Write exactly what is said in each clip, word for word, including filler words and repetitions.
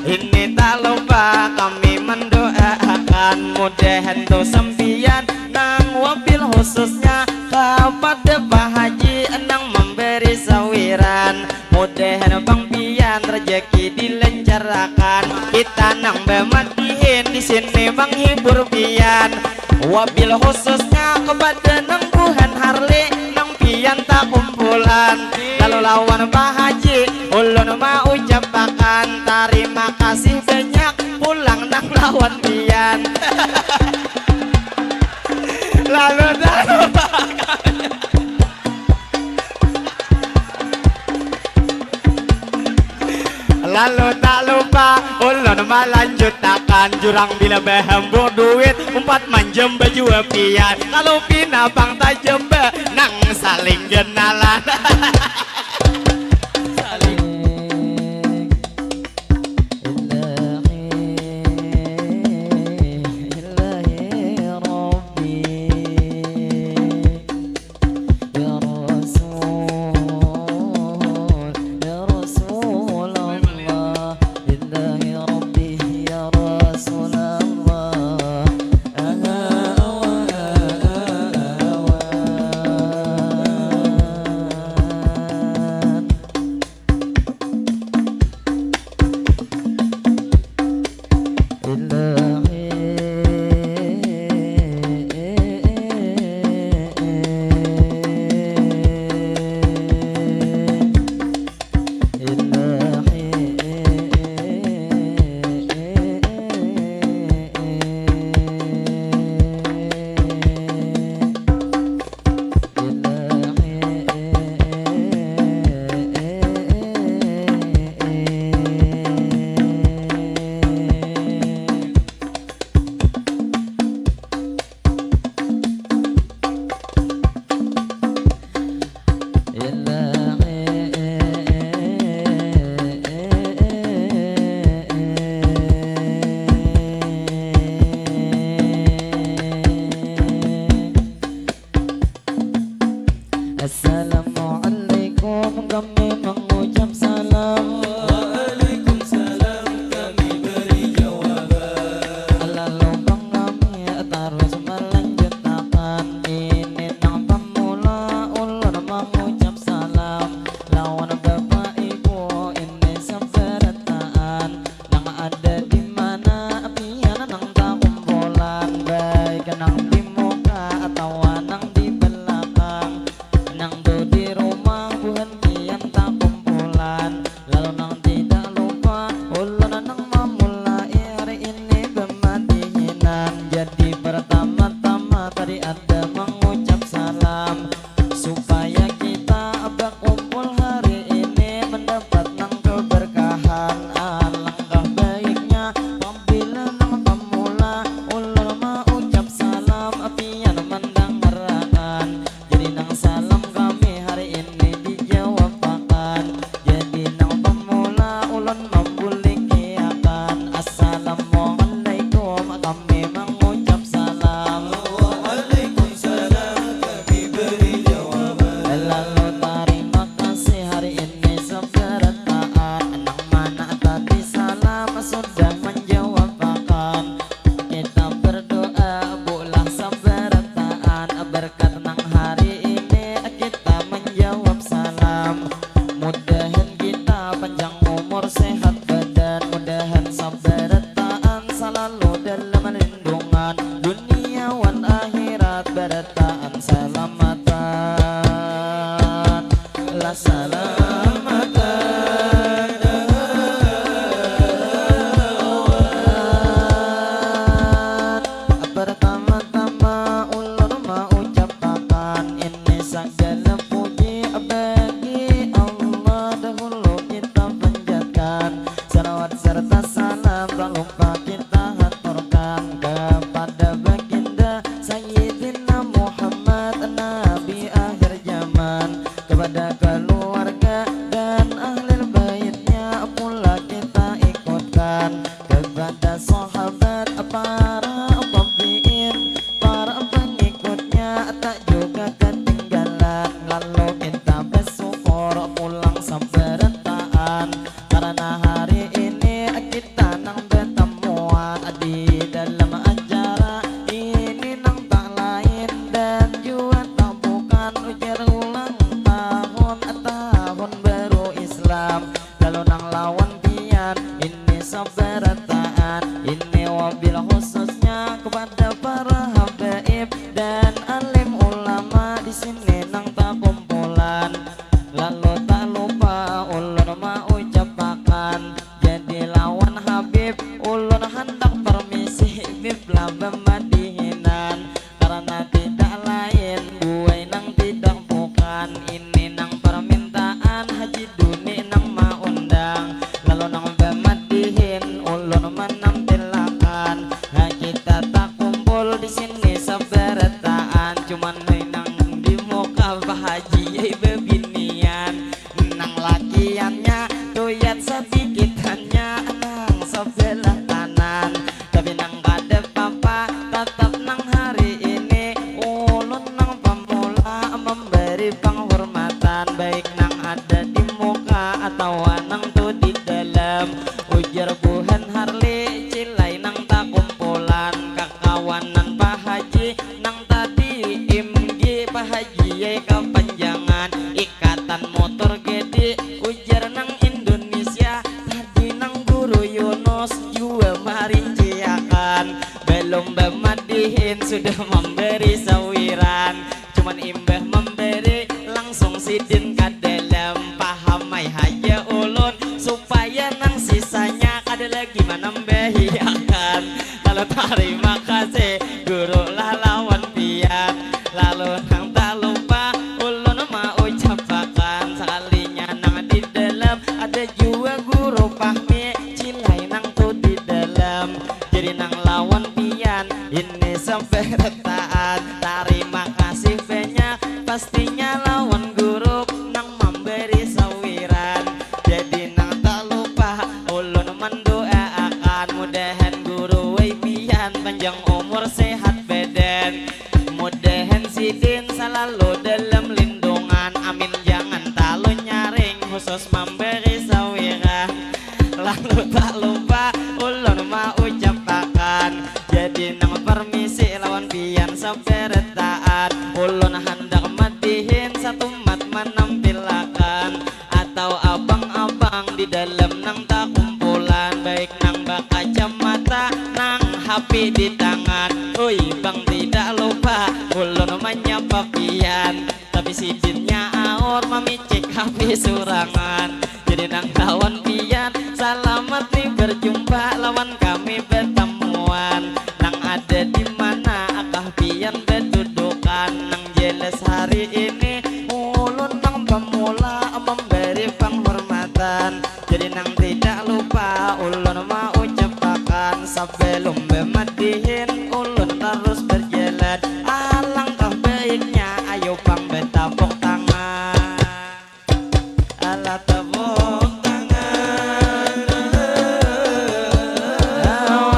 Ini tak lupa kami mendoakan, mudahan tu sampiyan nang wabil khususnya kepada Pak Haji nang memberi sawiran. Mudahan Bang Pian rezeki dilancarkan. Kita nang bamatihin di sini menghibur Pian. Wabil khususnya kepada nang buhan Harli nang Pian tak kumpulan. Lalu lawan Pak Haji ulun mau ucapakan tarima kasih banyak pulang nang lawan Pian. Lalu tak lupa Lalu tak lupa ulun malanjutakan jurang bila bahambur duit umpat manjamba jua Pian. Kalau pina bang tajamba nang saling genalan. Saling. Ilahi, ilahi Rabbi. Ya Rasul, ya Rasulullah, lillahi Rabbi, ya Rasulullah. Aha, awan. Assalamualaikum, kami mengucap salam. Waalaikumsalam, kami beri jawaban. Lalu bang kami tarus melanjutakan. Ini nang pemula ulun mengucap salam. Lawan bapak ibu ini seberataan. Nang ada di mana pian nang takumpulan, baik nang di muka atawa nang di belakang. Nang tu di rumah buhan pian takumpulan, lalu nang tidak lupa ulun nang mamulai hari ini bamadihinan. Jadi pertama-tama tadi ada mengucap salam. Supaya kita bakumpul hari ini mendapat nang keberkahan. Alangkah baiknya pabila nang pamula ulun maucap salam, pian mandangarakan. Jadi nang salam kami hari ini dijawabakan. Jadi nang pamula ulun mambulikiakan. Assalamualaikum, kami mangucap salam. Waalaikumsalam, kami beri jawaban. Lalu tarima kasih hari ini sabarataan. Nang mana tadi salam sudah manjawabakan. Kita berdoa bulah sabarataan. Berkat nang hari ini kita manjawab salam. Mudahan kita panjang umur, sehat badan, mudahan sabarataan salalu dalam lindungan dunia wan akhirat, barataan salamatan, lah salamatan. Pertama-tama ulun maucapakan ini sagala puji bagi Allah, dahulu kita panjatkan salawat serta salam tak lupa kita haturkan kepada baginda Sayyidina Muhammad, Nabi akhir zaman, kepada keluarga dan ahli baitnya pula kita ikutkan, kepada sahabat, para tabiin, para pengikutnya tak juga ketinggalan. Lalu kita bersyukur pulang sabarataan karena hari ini kita berataan ini wabil khususnya kepada para habaib dan alim ulama di sini nang takumpulan. Lalu tak lupa ulun maucapakan jadi lawan Habib, ulun handak permisi Bib lah bemadihinan. Karena tidak lain buai nang tidak bukan, ini nang permintaan Haji Duni nang maundang. Lalu nang bemadihin ulun menampilakan, ha kita tak kumpul di sini seberataan, cuman nang di muka Pak Haji ai bebinian. Nang lakiannya tuyat sedikit hanya nang sebelah kanan. Tapi nang kada papa, tatap nang hari ini ulun nang pamula memberi penghormatan, baik nang ada di muka atawa nang tu di dalam. Ujar Buhan Harli, cilai nang takumpulan, kakawanan Pak Haji nang tadi, imgi Pak Haji ai kapanjangan, ikatan motor gedi, ujar nang Indonesia. Tadi nang Guru Yunus jua marinciakan, belum bemadihin sudah memberi sawiran. Cuman imbah memberi langsung sidin ka dalam, pahamai haja ulun supaya nang sisanya kada lagi manambahiakan. Lalu tarima kasih Guru lah lawan pian. Lalu nang tak lupa ulun maucapakan, sakalinya nang di dalam ada jua Guru Fahmi, cilai nang tu di dalam. Jadi nang lawan pian ini seberataan, tarima kasih banyak pastinya lawan guru nang memberi sawiran. Jadi nang tak lupa ulun mendoaakan, mudahan guru ai pian panjang umur sehat badan. Mudahan sidin salalu dalam lindungan, amin. Jangan talu nyaring khusus memberi sawiran. Lalu tak lupa ulun maucapakan, jadi nang permisi lawan pian sabarataan. Ulun handak madihin satumat manampilakan atau abang-abang di dalam nang takumpulan, baik nang bakacamata, nang hapi di tangan. Ui bang, tidak lupa ulun manyapa pian, tapi sidinnya aur mamicik hapi surangan. Jadi nang lawan pian salamat ni berjumpa lawan kami betamuan. Nang ada di mana akah pian bedudukan? Nang jelas hari ini ulun nang pamula memberi penghormatan. Jadi nang tidak lupa ulun maucapakan, sebelum bemadihin ulun terus berjalan, alangkah baiknya ayo pang betapuk tangan. Alah tepuk tangan. Lawan.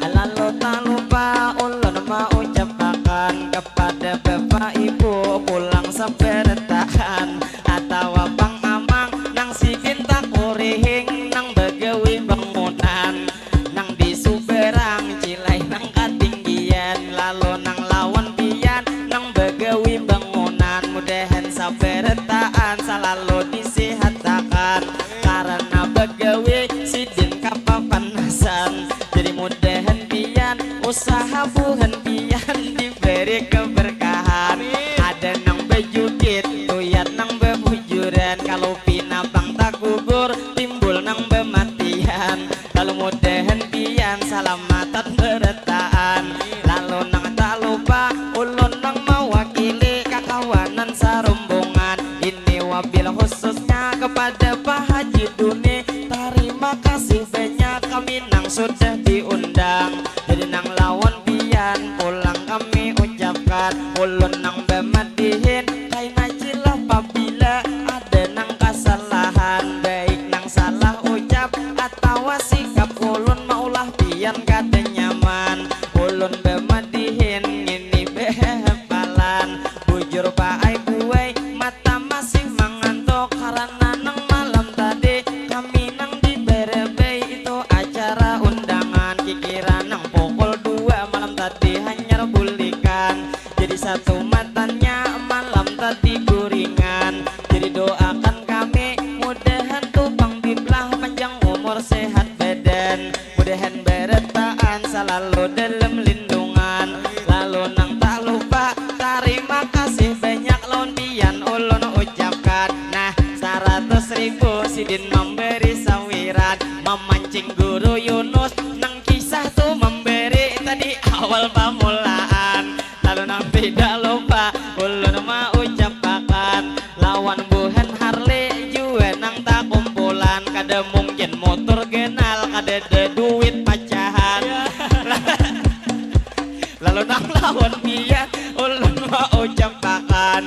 Lalu tak lupa ulun maucapakan kepada bapak ibu pulang sabarataan atawa pang amang nang sidin takurihing nang bagawi bangunan. Nang di subarang cilai nang katinggian, lalu nang lawan pian nang bagawi bangunan. Mudahan sabarataan salalu disihatakan, karena bagawi sidin kapapanasan. Jadi mudahan pian usaha buhan pian diberi keberkahan. Ada nang bajukit, tuyat nang babujuran, kalau pina pang takubur timbul nang bamatian. Lalu mudahan pian salamatan barataan. Lalu nang tak lupa ulun nang mawakili kakawanan sarumbungan ini, wabil khususnya kepada Pak Haji Duni. Tarima kasih banyak kami nang sudah diundang. Jadi nang lawan pian pulang kami ucapkan, ulun nang bamadihin kaina cilah pabila ada nang kasalahan, baik nang salah ucap atawa sikap ulun maulah pian kada nyaman. Ulun bamadihin ngini bahapalan, bujur paai buai mata masih mangantuk karana nang malam tadi kami nang dibarabai itu acara undangan. memberi sawiran, memancing guru Yunus nang kisah tu memberi tadi awal pamulaan. Lalu nang tidak lupa ulun mau ucapakan lawan buhan Harley jua nang takumpulan, kada mungkin motor genal kada ada duit pacahan. Lalu nang lawan pian ulun mau ucapakan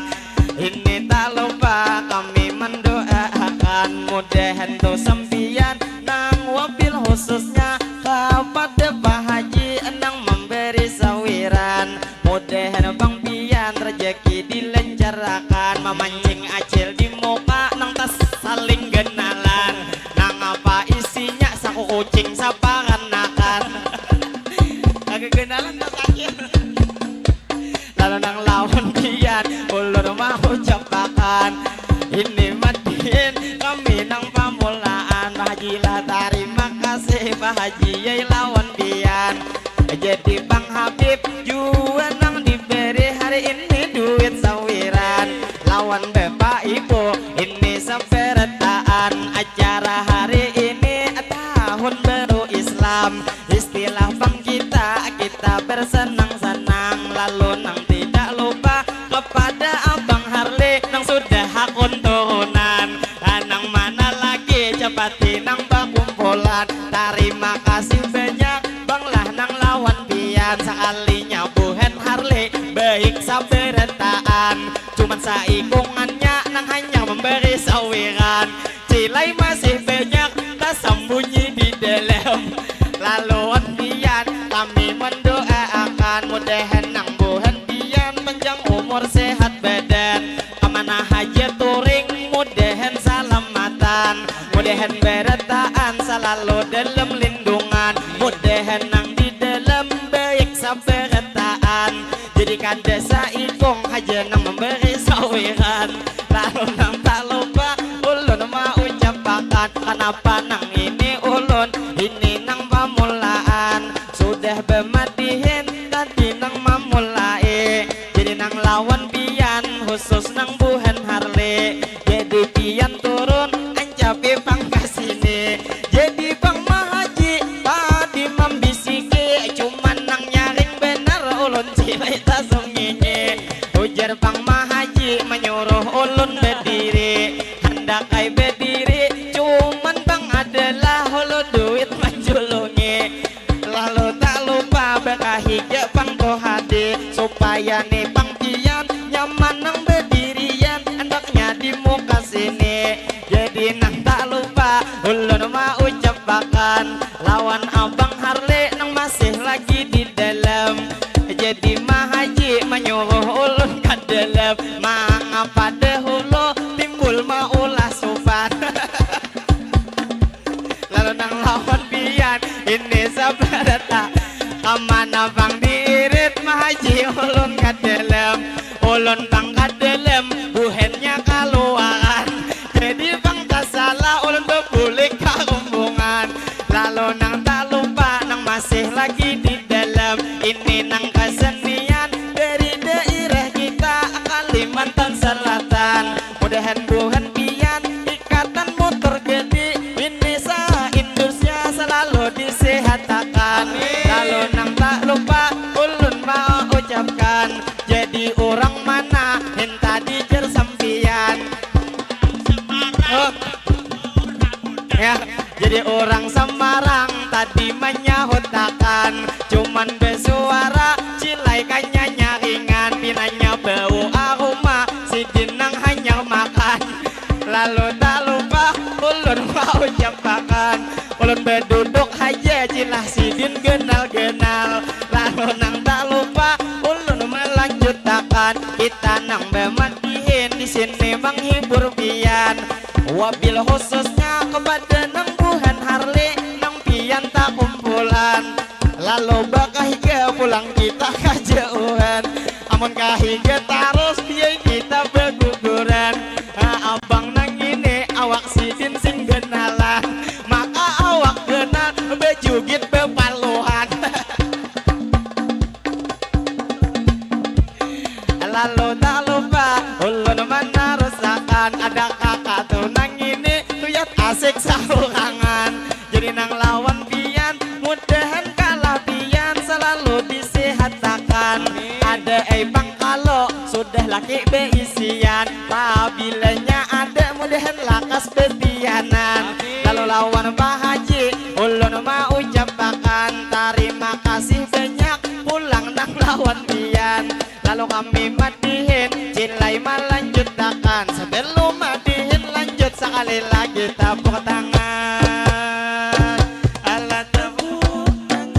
ini tak lupa kami mendoakan mudahan tu sampian nang wabil khususnya kepada Pak Haji nang memberi sawiran, mudahan bang pian rezeki dilancarkan, memancing acil di muka nang tas saling genalan, nang apa isinya saku kucing saparanakan. Kagak genalan tas acil. Lalu nang lawan pian ulun mau ucapakan ini matiin kami nang pamulaan, Pak Haji lah tarima kasih Pak Haji yai lawan pian. Jadi Bang Habib jua nang diberi hari ini duit sawiran lawan Bapak Ibu ini sabarataan acara hari ini tahun baru Islam. Istilah bang kita, kita bersenang-senang. Lalu nang tidak lupa kepada Abang Harley nang sudah hakun turunan. Ah, nang mana lagi capati nang bakumpulan. Tarima kasih banyak Bang lah nang lawan pian. Sakalinya buhan Harley baik sabarataan. Cuman saikungannya nang hanya memberi sawiran. Cilai masih banyak tasambunyi di dalam. Laluan pian kami mendoaakan mudahan nang buhan pian panjang umur sehat badan. Kamana haja turing mudahan salamatan. Mudahan barataan salalu dalam lindungan. Mudahan nang di dalam baik sabarataan. Jadi kada saikung haja nang memberi sawiran. Lalu nang tak lupa ulun maucapakan kanapa nang ini ulun ini nang pamulaan. Sudah bamadihin tadi nang mamulai. Jadi nang lawan pian khusus nang buhan Harley. Jadi pian turun ancapi pang ka sini. Jadi pang mahaji tadi mambisiki cuman nang nyaring banar ulun cilai tasungini. Ujar pang mahaji manyuruh ulun badiri. Handak ai badiri cuman pang adalah hulu duit manjulungi. Lalu tak lupa bakahiga pang tu hadi supaya ni pang pian nyaman nang badirian andaknya di muka sini. Jadi nang tak lupa ulun maucapakan lawan abang Harley nang masih lagi di dalam. Jadi mahaji manyuruh ulun ka dalam mangapa dahulu timbul maulah supan. Lalu nang lawan pian ini sabarata kamana pang diirit mahaji ulun ka dalam ulun pang ka dalam buhannya kaluaran. Jadi pang tasala ulun babulik ka rumbungan. Lalu nang tak lupa nang masih lagi di dalam ini nang kasenian dari daerah kita Kalimantan Selatan. Mudahan buhan pian ikatan motor gede ini sa-Indonesia selalu disehatakan. Lalu nang tak lupa ulun mau ucapkan jadi orang mana yang tadi jer sampian. Oh. Ya, jadi orang Semarang tadi menyahutakan cuman bersuara cilai kanya nyaringan pinanya bau aroma sidin nang hanyar makan. Lalu tak lupa ulun mau jampakan ulun beduduk haja cilah sidin genal-genal. Lalu nang tak lupa ulun melanjutakan kita nang bematihin di sini menghibur pian. Wabil khususnya kepada nang buhan Harley nang pian takumpulan. Lalu bakahiga pulang kita kajauhan. Amun kahiga tarus biai kita beguguran. Ah, abang nang ini awak sidin sing genalan. Maka awak genal bejugit bepaluhan. Lalu tak lupa ulun manarusakan ada kakak tu nang ini tuyat asik Tahurangan. Jadi nang lawan pian, mudahan kalah pian salalu disihatakan. Ada ai pang kalo sudah laki beisian, pabilanya ada mudahan lakas bepianan. Lalu lawan Pak Haji, ulun maucapakan tarima kasih banyak pulang nang lawan pian. Lalu kami madihin, cilai malanjutakan. Sebelum madihin lanjut, sakali lagi tepuk tangan. Ala tepuk tangan.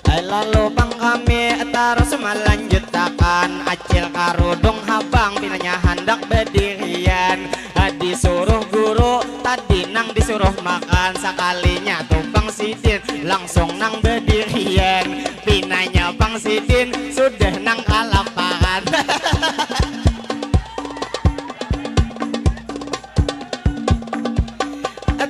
Ai lalu pang kami tarus malanjutakan. Acil karudung habang pinanya handak bedirian. Disuruh guru, tadi nang disuruh makan, sakalinya tu pang sidin langsung nang bedirian. Pinanya pang sidin sudah nang kalaparan.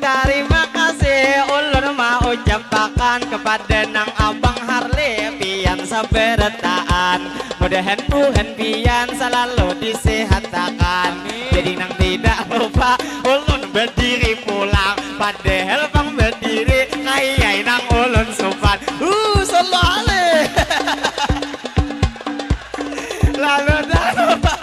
Tarima kasih ulun maucapakan kepada nang abang Harli, pian sabarataan. Mudahan Tuhan pian salalu disihatakan. Jadi nang tidak lupa ulun bediri pulang. Padahal pang bediri kayai nang ulun supan. Uh, sallu alaih. Lalu tak lupa.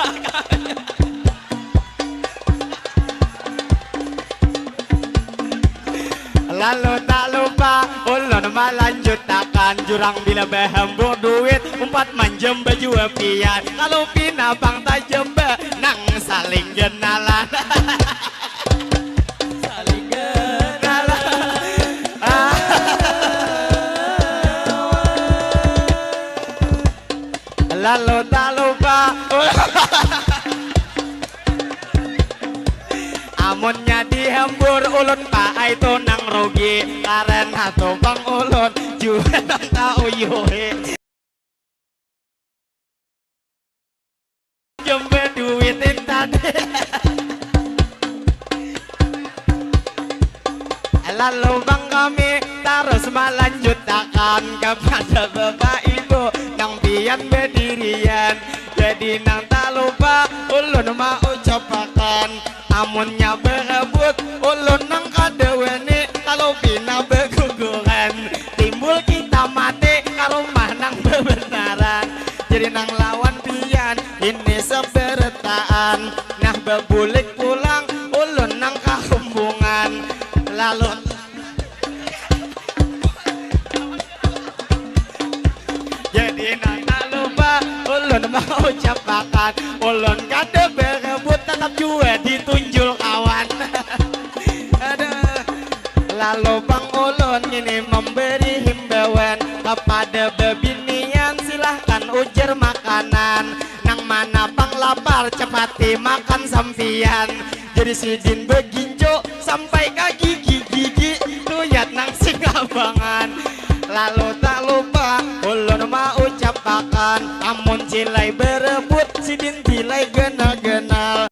Lalu tak lupa ulun malanjutakan jurang bila bahambur duit umpat manjamba jua pian. Kalau pina pang tajamba nang saling genalan. Saling genalan. Ah. Lalu tak lupa. Amunnya dihambur ulun paai tu nang rugi, karena tu pang ulun jua nang tauyuhi. Jembe duit intan. Lalu bang kami tarus malanjutakan kepada bapak ibu nang pian bedirian. Jadi nang tak lupa ulun maucapakan, amunnya berebut ulun nang kada wani, kalau pina beguguran timbul kita mati ka rumah nang bebenaran. Jadi nang lawan pian ini seberataan, nah bebulik pulang ulun nang kahumpungan. Lalu Jadi nang tak lupa ulun maucapakan, ulun kada berebut tetap jua ditunjul kawan. Aduh. Lalu bang ulun ini memberi himbauan kepada bebinian, silahkan ujar makanan. Nang mana pang lapar cepati makan sampian. Jadi sidin beginco sampai ka gigi-gigi, luyat nang sing abangan. Lalu tak lupa ulun maucapakan, amun cilai berebut sidin cilai genal-genal.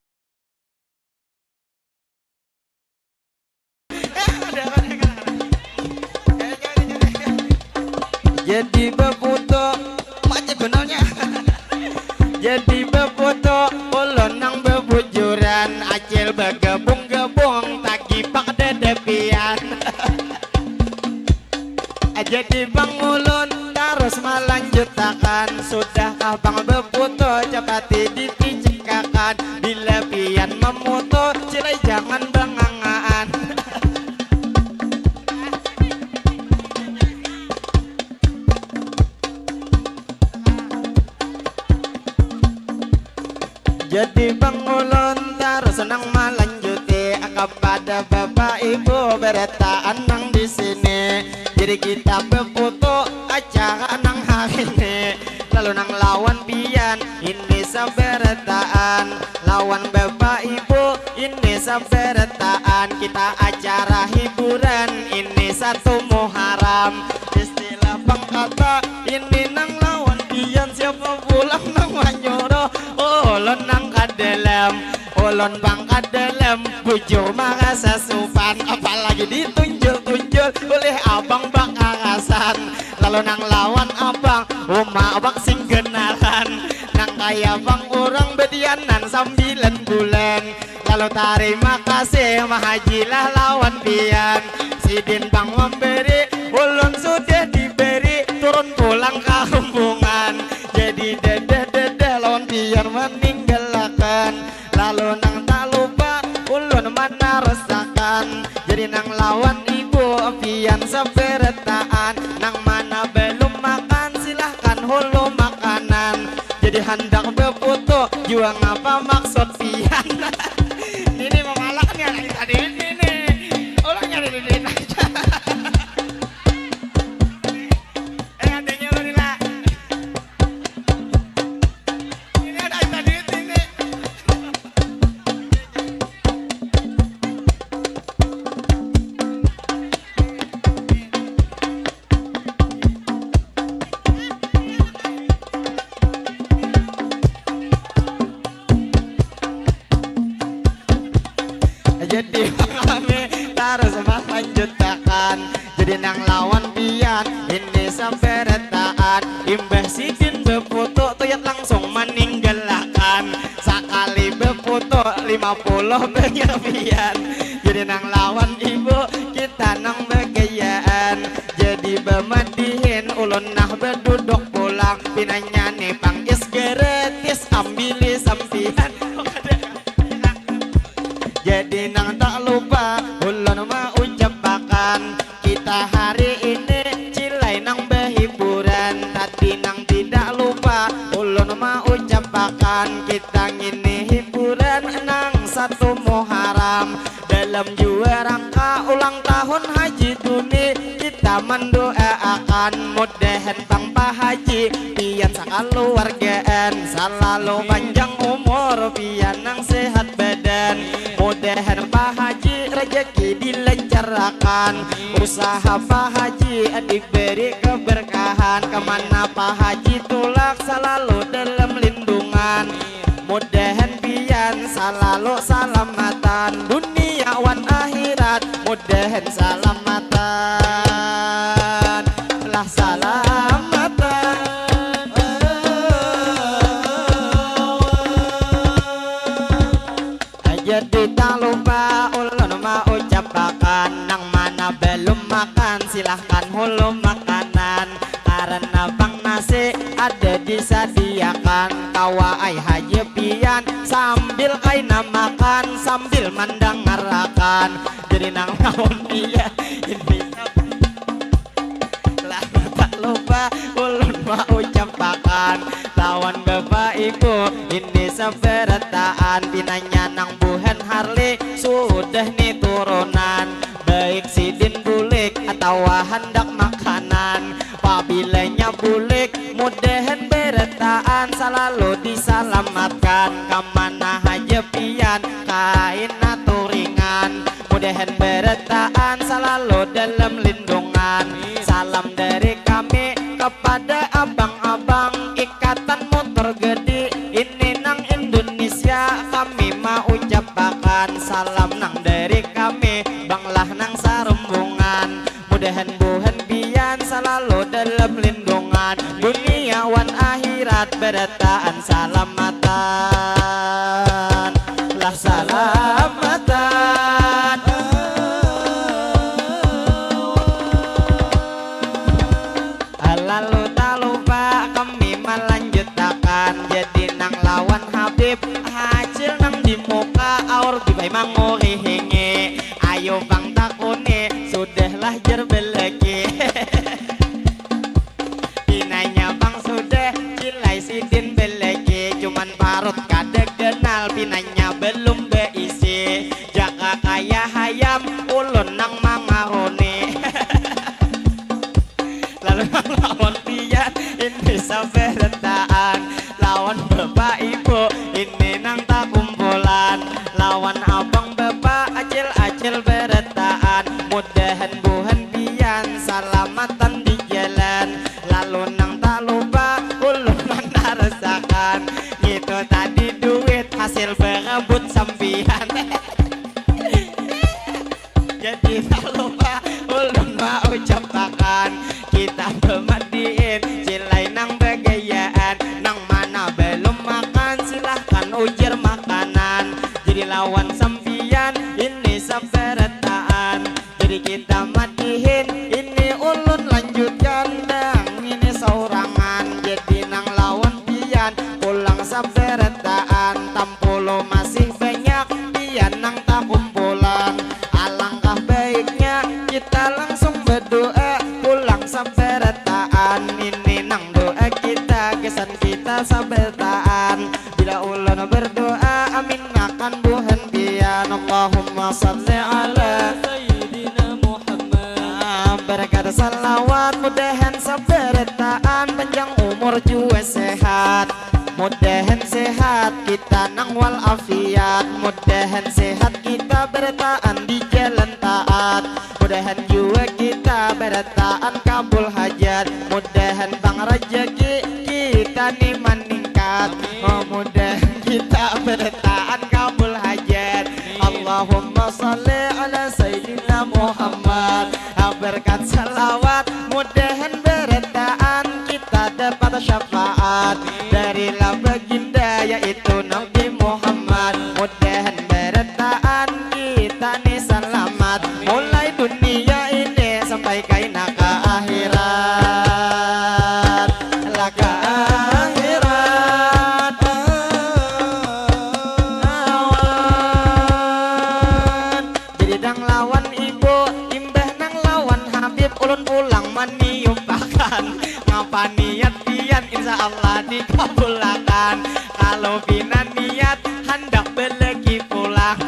Jadi befoto macam benarnya. Jadi befoto ulun nang bebujuran, acil begabung-gabung tagipak dedepian. Jadi bang ulun tarus malanjutakan, sudahkah bang befoto capati dipicikakan, bila pian memoto cilai jangan bangangaan. Jadi bang ulun tarus nang malanjuti kepada bapak ibu berataan nang di sini. Jadi kita befoto acara nang hari ini. Lalu nang lawan pian ini sabarataan, lawan bapak ibu ini sabarataan. Kita acara hiburan ini satu Muharram. Istilah pangkata ini nang lawan pian, siapa pulang nang manyuruh ulun nang ka dalam. Ulun pang ka dalam bujur marasa supan, apalagi ditunjul-tunjul ulih abang bakarasan. Lalu nang lawan abang, uma abang sing genalan. Nang kaya Iya pang urang betianan sambilan bulan. Lalu tarima kasih mahajilah lawan pian. Sidin pang memberi, ulun sudah diberi, turun pulang ke rombongan. Jadi dedeh-dedeh lawan pian meninggalakan. Lalu nang tak lupa ulun manarusakan. Jadi nang lawan ibu pian sabarataan. Nang mana belum makan silahkan hulu makanan. Jadi handak befoto jua ngapa maksud pian. Ini memalak nih anak kita duit ini. Orang nyari duit aja. Eh, adanya lo nila. Ini ada kita duit ini. Jadi kami tarus melanjutakan. Jadi nang lawan pian ini sabarataan. Imbah sidin befoto tuyat langsung meninggalakan. Sakali befoto lima puluh penyapian. Jadi nang lawan ibu kita nang begayaan. Jadi bemadihin ulun nah beduduk pulang. Pinanya nih pang is gratis ambili sampian. Jadi nang tak lupa ulun maucapakan, kita hari ini cilai nang behiburan. Tadi nang tidak lupa ulun maucapakan, kita ngini hiburan nang satu Muharram. Dalam jua rangka ulang tahun Haji Duni, kita mendoaakan mudahan pang Pak Haji pian sakaluargaan salalu panjang umur, pian nang sehat badan. Mudahan Pak Haji rezeki dilancarkan, usaha Pak Haji diberi keberkahan, kemana Pak Haji tulak salalu dalam lindungan. Mudahan pian salalu salamatan dunia wan akhirat. Mudahan salamatan lah salamatan. Jadi tak lupa ulun maucapakan, nang mana belum makan silahkan hulu makanan. Karena pang nasi ada disadiakan, kawa ai haja pian sambil kaina makan sambil mandangarakan. Jadi nang lawan pian ini lah tak lupa ulun maucapakan lawan bapak ibu ini sabarataan, pinanya nang buhan Harley sudah ni turunan, baik sidin bulik atawa handak makanan. Pabilanya bulik, mudahan barataan salalu disalamatkan. Kamana haja pian kaina turingan, mudahan barataan salalu dalam lindungan. Salam dari kami kepada abang-abang Ikatan Motor Gede ini nang Indonesia. Kami maucapakan salam nang dari kami, banglah nang sarumbungan. Mudahan buhan pian salalu dalam lindungan dunia wan akhirat, barataan salamatan lah salamatan. Lalu tak lupa kami melanjutakan, jadi nang lawan Habib Acil nang di muka aur bibai mangurihingi. Ayo bang takuni, sudahlah jer beleki. Pinanya bang sudah cilai sidin beleki, cuman parut kada ganal, pinanya belum beisi. Jaka kaya hayam ulun nang mangaruni. Lalu nang lawan pian ini sabarataan, lawan bapak ibu ini nang takumpulan, lawan abang bapak acil-acil barataan. Mudahan buhan pian salamatan di jalan. Lalu nang tak lupa ulun mandarasakan, ngitu tadi duit hasil berebut ujar makanan. Jadi lawan sampiyan ini sabarataan. Jadi kita matihin ini ulun lanjutkan nang ini saurangan. Jadi nang lawan pian pulang sabarataan. Tampulu masih banyak pian nang takumpulan. Alangkah baiknya kita langsung berdoa pulang sabarataan. Ini nang doa kita kesan kita sabarataan. Bila ulun berdoa amin akan buhan pian. Allahumma salli ala Sayyidina Muhammad. Ah, berkat salawat mudahan sabarataan panjang umur jua sehat. Mudahan sehat kita nang wal afiat. Mudahan sehat kita berataan di jalan taat. Mudahan jua kita berataan kabul hajat. Mudahan bang rajaki kita ni maningkat. Amin. Oh, mudahan kita berataan kabul hajat. Amin. Allahumma salli ala Sayyidina Muhammad. Ah, berkat salawat mudahan berataan kita dapat syafaat. Amin. Darilah baginda yaitu Nabi Muhammad. Mudahan berataan kita ni salamat. Mulai dunia ini sampai kaina ka akhirat. Lah ka akhirat. Awan. Jadi nang lawan ibu, imbah nang lawan Habib, ulun pulang maniupakan. Ngapa niat pian, insya Allah dikabulakan. Kalau pina niat, handak balagi pulang.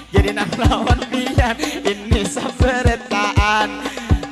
Jadi nang lawan pian ini sabarataan.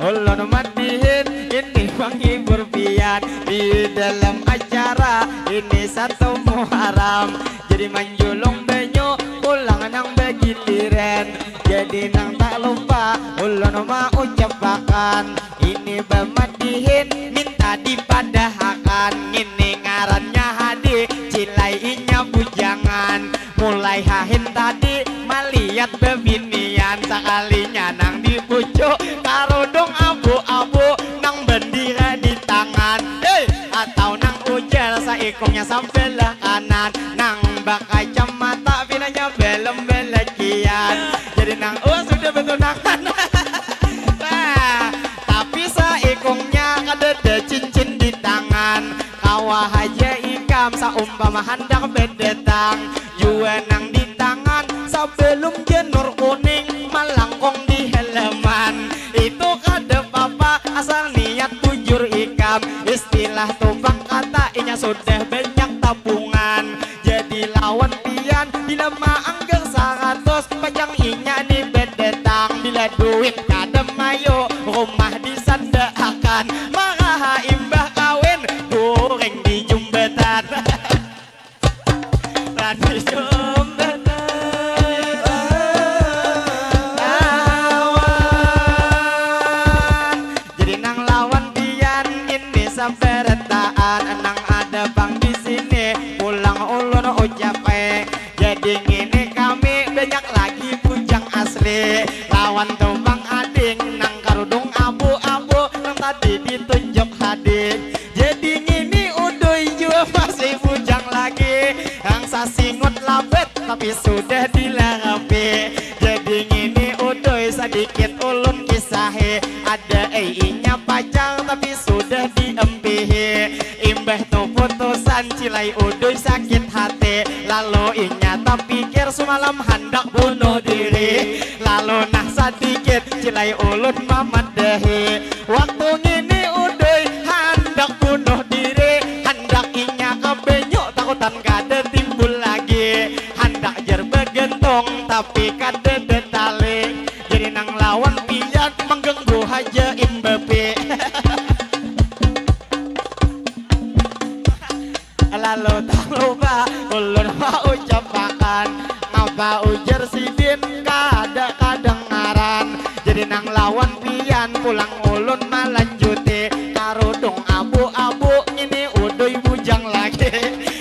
Ulun matihin ini manghibur pian di dalam acara ini satu Muharram. Jadi manjulung banyu pulang nang bagiliran. Jadi nang tak lupa ulun maucapakan ini bamatihin minta dipadahakan. Ini ngarannya Hadi, cilai inya bujangan. Mulai hahin tadi maliat bebinian, sakalinya nang di pucuk karudung abu-abu nang bandira di tangan. Hei, atau nang ujar saikungnya sambelah kanan, nang bakacamata pinanya belum belakian. Jadi nang oh sudah betunangan. Nah, tapi saikungnya kadada cincin di tangan. Kawa haja ikam saumpama handak bedatang. Jua nang di tangan sabalum janur kuning malangkung di halaman. Itu kada papa asal niat bujur ikam. Istilah tumpang kata inya sudah banyak tapungan. Jadi lawan pian bila maanggar saratus pacang inya ni bedatang. Bila duit kada mayu rumah disandaakan. Maraha imbah kawin guring di jumbatan. Rani Sumbanan. Lawan. Jadi nang lawan pian ini sabarataan nang ada pang di sini pulang ulun ucap eh. Jadi ngini kami banyak lagi bujang asli lawan tumpang ading nang karudung abu-abu nang tadi ditunjuk Hadi. Jadi ngini Udoy jua masih bujang lagi. Nang sasingut labat tapi sudah dilarapi. Jadi ngini Udoy sadikit ulun kisahi. Ada ai inya pacar tapi sudah diempihi. Imbah tu putusan cilai Udoy sakit hati. Lalu inya tapikir sumalam handak bunuh diri. Lalu nah sadikit cilai ulun mamadahi. Waktu ngini Udoy handak bunuh diri, handak inya ka banyu takutan kada timbul lagi, handak jar bagantung tapi kadada tali, jadi nang lawan pian mangganggu haja imbapi. Lalu tak lupa ulun maucapakan, ngapa ujar sidin kada kadangaran. Jadi nang lawan pian pulang ulun malanjuti, karudung abu-abu ini Udoy bujang lagi.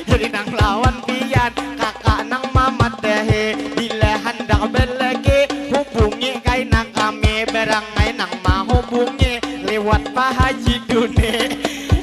Jadi nang lawan pian kakak nang mamadahi, bila handak balaki hubungi kaina kami, barangai nang mahubungi liwat Pak Haji Duni.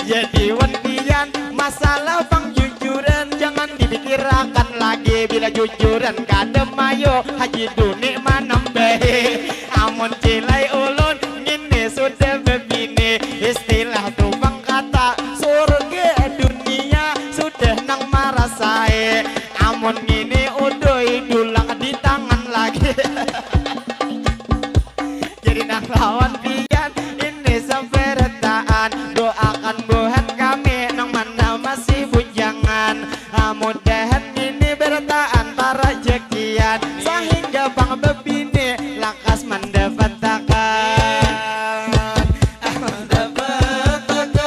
Jadi wan pian, masalah pangjujuran jangan dipikirakan lagi. Bila jujuran kada mayo, Haji Duni manambahi. Amun cilai ulun ngini sudah babini, istilah tu pang kata surga dunia sudah nang marasai. Amun ngini udui dulak di tangan lagi. Jadi nang lawan pian ini sabarataan, doakan buhan kami nang mana masih bujangan. Ah, mudahan ini barataan parajakian sahingga pang babini lakas mandapatakan. Mandapatakan.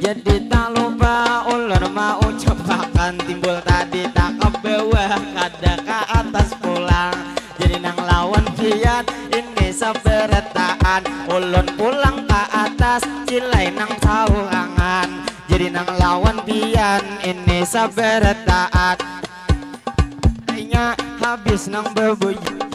Jadi tak lupa ulun maucapakan, timbul tadi tak ke bawah, kada ke atas pulang. Jadi nang lawan pian ini sabarataan, ulun pulang ke atas, cilai nang saurangan. Jadi nang lawan pian ini sabarataan, kayaknya habis nang bebuju.